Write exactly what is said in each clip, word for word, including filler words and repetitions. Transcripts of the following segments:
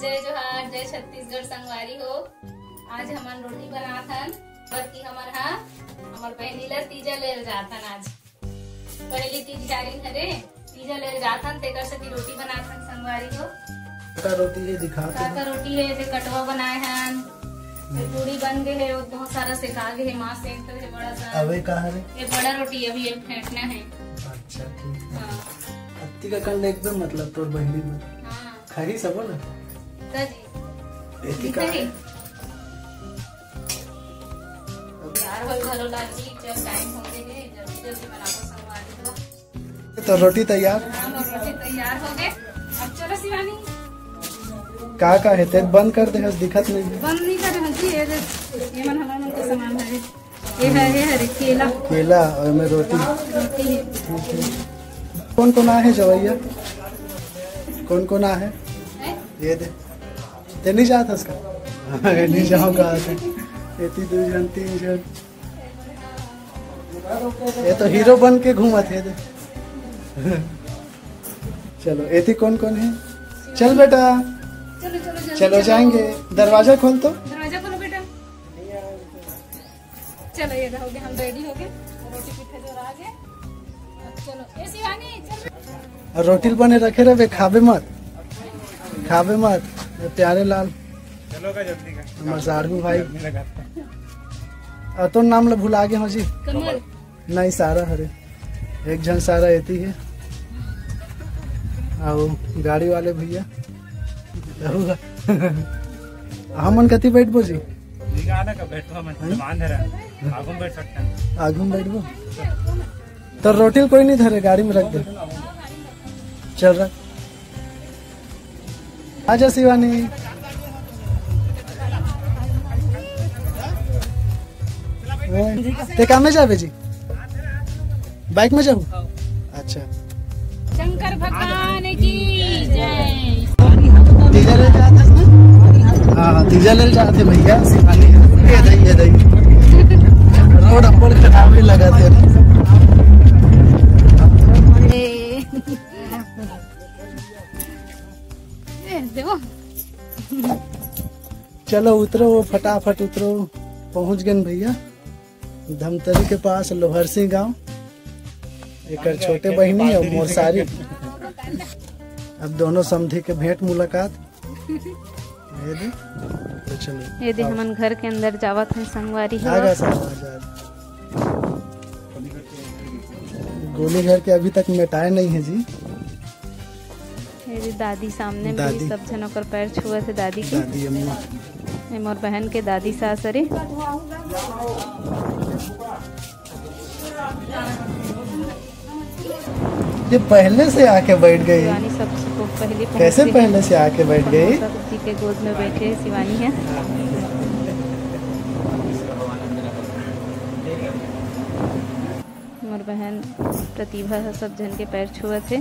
जय जोहार, जय छत्तीसगढ़ संगवारी हो। आज हमन रोटी बनात हन, बर की हमर हा, हमर बहिनी ला तीजा ले जात हन आज। पहली तीज गारिन हरे, तीजा ले जात हन, तेकर सेती रोटी बनात हन संगवारी हो। का रोटी हे दिखा तो। का का रोटी हे, ते कटवा बनाए हन, ते पूड़ी बन गए हे, वो बहुत सारा सेका गए हे, मांस सेक तो हे बड़ा सा। अबे का हरे? ये बड़ा रोटी अभी ये फेंटना है। अच्छा, ठीक है। हाँ। अत्ती का कंड एकदम मतलब तोर बहिनी में। हाँ। खाही सबो ना? का जी? एती का है? तैयार होय घलो लागी, जब टाइम हो गए हे, जल्दी जल्दी बनाबो संगवारी हो। तो रोटी तैयार? हाँ, मोर रोटी तैयार हो गए। अब चलो शिवानी। का का हे? तेल बंद कर दे, दिखत नहीं है। बंद नहीं करे हन जी, ये दे, ये मन हमार मन के सामान है। ये है, ये है रे, केला। केला और में रोटी। रोटी है। कौन कौन आहे जवैया? कौन कौन आहे? हैं? ये दे। ते नहीं जात हस का? नहीं जाओ कहा थे। एती दो जन, तीन जन। ये तो हीरो बन के घूमत हे दे। चलो, एती कौन कौन है? चल बेटा। चलो, चलो, जल्दी चलो, चलो। जाएंगे। दरवाजा खोल तो। दरवाजा खोलो बेटा। चलो, ये हो गए, हम रेडी हो गए। रोटी पीठे जो आ गए। चलो, ए शिवानी, चल। और रोटी बने रखे रहे, खाबे मत, खाबे मत, ये प्यारे लाल। चलो का जल्दी का। हमार साढ़ू भाई। जल्दी लगा। और तो नाम ले भुला गए हो जी। कमल। नहीं, सारा हरे। एक जन सारा एती है। आओ, गाड़ी वाले भैया। हमन कति बैठबो जी? निकाला का बैठो, हम हैं? जवान है, आगू में बैठ सकते हैं। आगू में बैठबो। तो रोटी कोई नहीं धरे, गाड़ी में रख दे। चल रहा। आजा शिवानी। ते काम में जाबे जी? बाइक में जाहू? अच्छा। शंकर भगवान की जय। तीजा ले जात हस ना? हाँ, हाँ, तीजा ले जात हे भैया, शिवानी। ये दई, ये दई। रोड अब्बड़ खराब ही लगा थे। ए। ए, देखो। चलो उतरो, फटाफट उतरो, पहुंच गए भैया धमतरी के पास लोहरसी गांव। एकर छोटे बहिनी और मोर सारी। अब दोनों समधी के भेंट मुलाकात। ये दे, तो चलो। ये दे, आओ। हमन घर के अंदर जावत हन संगवारी हो। आ जा साहब, आ जा। गोली घर के अभी तक मेटाए नहीं है जी। ये जी दादी सामने में दादी। सब झन ओकर पैर छुअत हे दादी के। दादी अम्मा। ये मोर बहन के दादी सास हरे। ये पहले से आके बैठ गई। शिवानी सबसे पहले पहुंच कैसे गई। पहले से आके बैठ गई? सब्जी के गोद में बैठे शिवानी है। मोर बहन प्रतिभा ह सब झन के पैर छुअत हे।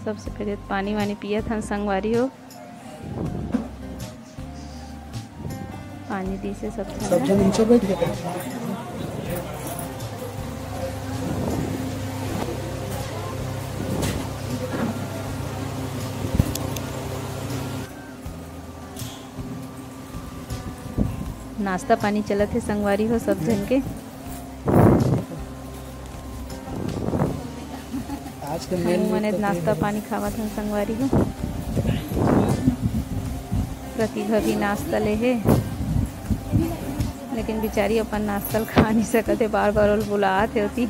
सबसे पहले पानी वानी पियत हन संगवारी हो। पानी दी से सब सब झन नीचे बैठ के खाए। नाश्ता पानी चलत हे संगवारी हो सब झन के। आज के मेन हमू मने तो नाश्ता पानी खावत हन संगवारी हो। प्रतिभा भी नाश्ता ले हे, लेकिन बिचारी अपन नाश्ता ल खा नहीं सकत हे, बार बार ओल बुलात हे ओती।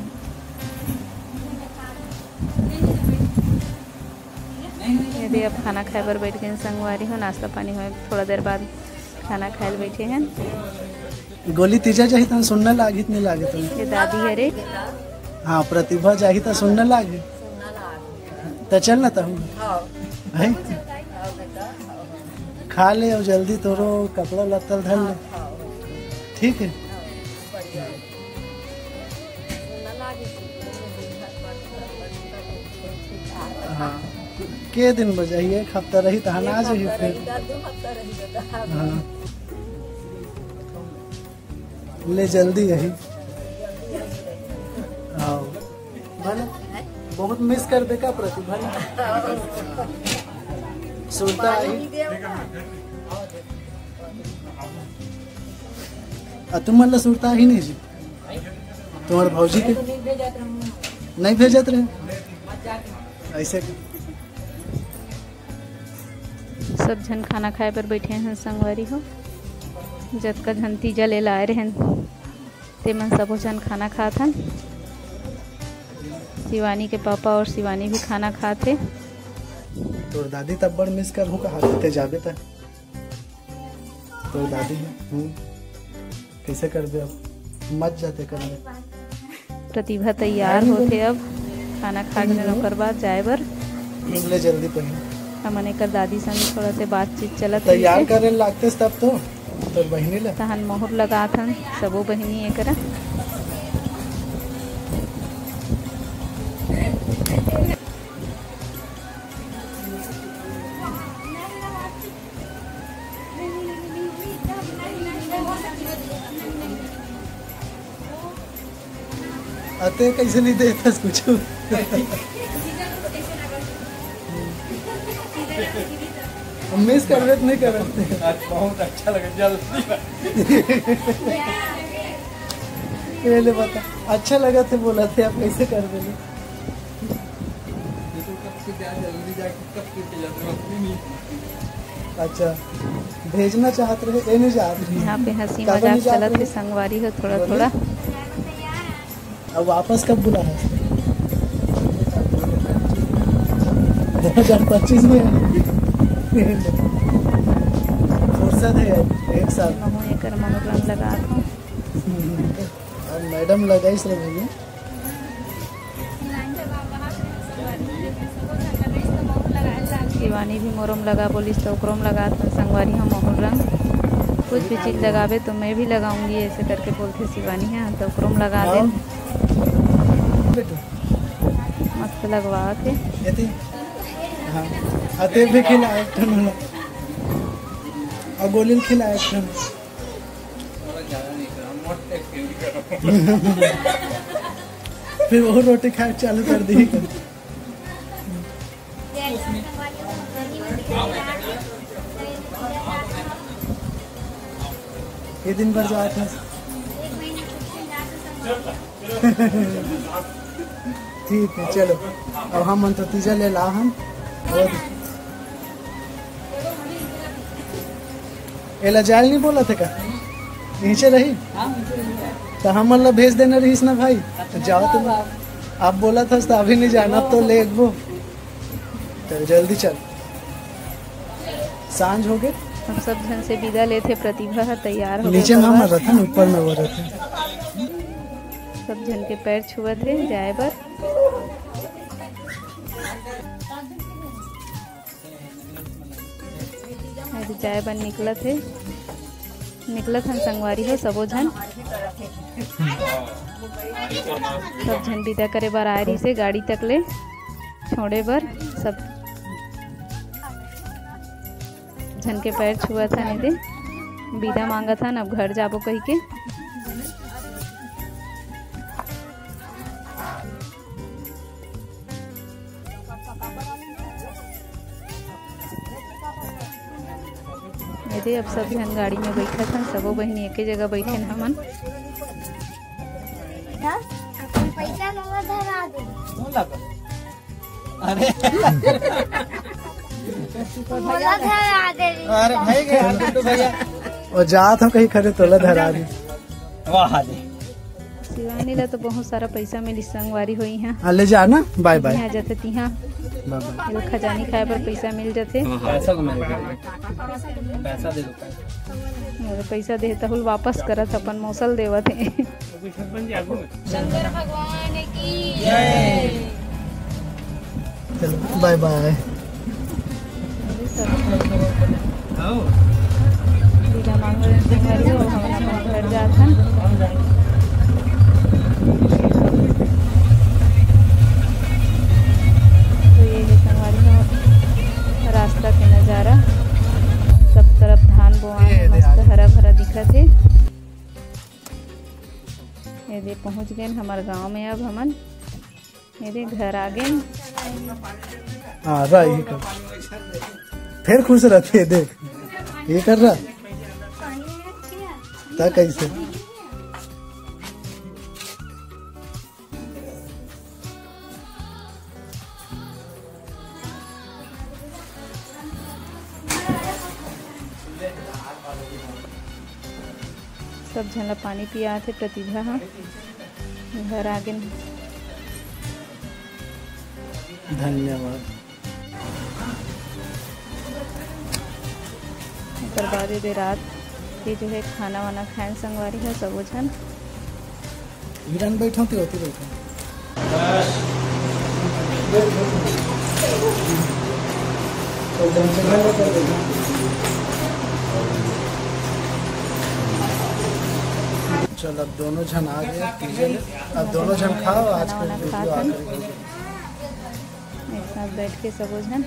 ये दे अब खाना खाए बर बैठ गए संगवारी हो, नाश्ता पानी होए थोड़ा देर बाद खाना खाए ल बैठे हैं। गोली तीजा जाही तहन सुनने लागित नहीं लागे तुम। ये दादी हरे। हाँ, प्रतिभा जाही त सुनने लागे। त चल ना तहु। है? खा ले और जल्दी तोरो कपड़ा लत्तल धर ले। ठीक है। हाँ। के दिन बजाही, एक हफ्ता रही तहन आ जाही फिर। हाँ। ले जल्दी यही। हाँ। भले बहुत मिस कर दे का प्रतिभा ला? सुरता आही। आ तुम मन ला सुरता आही नहीं जी? तुम्हारे भौजी के नहीं भेजत रहे। ऐसे सब झन खाना खाए बर बैठे हैं संगवारी हो। जतका झन तीजा ले लाए रहन, ते मन सबो झन खाना खात हन। शिवानी के पापा और शिवानी भी खाना खात हे। तोर दादी तब बड़ मिस करहूँ कहा, ते जाबे त तोर दादी हे। हम्म। कैसे करबे अब? मत जाते करबे। प्रतिभा तैयार होथे अब खाना खा के, ओकर बाद जाए बर। ले जल्दी पहन। हमन एकर दादी संग थोड़ा से बातचीत चलत तैयार रहिसे। करे लागते तब तो तोर बहिनी ला। तहन मोहर लगात हन सबो बहिनी एकरा। अते कैसे नहीं देता कुछ? मिस करबे तो नहीं करते। आज बहुत अच्छा लगा, जल्दी। ये ले बता, अच्छा लगा थे बोला थे, आप कैसे कर देले? ये तो कब से क्या जल्दी जाके कब से जाते हो, अपनी नहीं। अच्छा, भेजना चाहत रहे, ये नहीं जात रहे। यहाँ पे हंसी काबर मजाक नहीं जात चलत रहे? हे संगवारी हो थोड़ा बोलिए। थोड़ा। अब वापस कब बुला है? दो हज़ार पच्चीस में। फुर्सत है, एक साल। महू एकर मनो रंग लगा दो। अब मैडम लगाइस रे भैया। शिवानी भी मोरो म लगा बोलिस, त ओकरो म लगात हन संगवारी हो महू रंग। कुछ भी चीज लगाबे तो मैं भी लगाऊंगी, ऐसे करके बोलथे शिवानी ह, त ओकरो म लगा दे। आओ। बेटू। मस्त लगवात हे। ये थी? हाँ। अते भी खिला एक ठन। और गोली खिला एक ठन। फिर वो रोटी खाए चालू कर दी। ये दिन भर जात हे। ठीक है, चलो, अब हम मन तो तीजा ले ला हन। और एला जाए ल नहीं बोला थे का? नीचे रही। तो हमन ला भेज देना रहीस ना भाई। जाओ तुम। आप बोला था तो अभी नहीं जाना, अब तो ले एक वो। चल जल्दी चल, सांझ हो गए। हम सब झन से विदा लेथे, प्रतिभा ह तैयार हो नीचे गए। में हम रहथन, ऊपर में वो रहथे। सब झन के पैर छुअत हे जाए बर। अभी जाए बर निकलत हे, निकलत हन संगवारी हो सबो झन। सब झन विदा करे बर आए रहिसे गाड़ी तक ले छोड़े बर। सब झन के पैर छुअत हन, एदे विदा मांगत हन, अब घर जाबो कहिके। एदे अब सब झन गाड़ी में बैठत हन, सबो बहिनी एके जगह बैठेन हमन। अपन पैसा मोला धरा दे। अरे। मोला धरा दे। अरे भाई गया बिट्टू भैया। वो जात हो कहीं खड़े तोला धरा दे। वाह दे। शिवानी ला तो बहुत सारा पैसा मिली संगवारी होई है। हाँ, ले जा ना, बाय बाय। यहाँ जाते तिहाँ बाय बाय। एला खजानी खाए पर पैसा मिल जाते। पैसा को मैंने पैसा दे दो, पैसा। अरे पैसा दे तहुल वापस करत अपन मौसल देवत है। शंकर भगवान की जय। चलो, बाय बाय। विदा मांगो संगवारी हो, हम घर जात हन। तो ये है संगवारी हो, रास्ता के नजारा, सब तरफ धान बोआए हे, मस्त हरा भरा दिखत हे। ये दे पहुंच गए हमारे गांव में। अब हमन ये देख घर आ गए। हाँ, रहा यही कर। फिर खुश रहती है, देख। ये कर रहा। ता कैसे? सब झन ला पानी पियात हे प्रतिभा ह। घर आ गेन। धन्यवाद। ओकर बाद ये दे रात के जो है खाना वाना खाएन संगवारी ह सबो झन। इधर बैठो, तो होती बैठो। चल, अब दोनों झन आ गए, तीजे ले। अब दोनों झन खाओ, आज का खाना वाना वीडियो खात हन। आखिरी हो गया। एक साथ बैठ के सबो झन।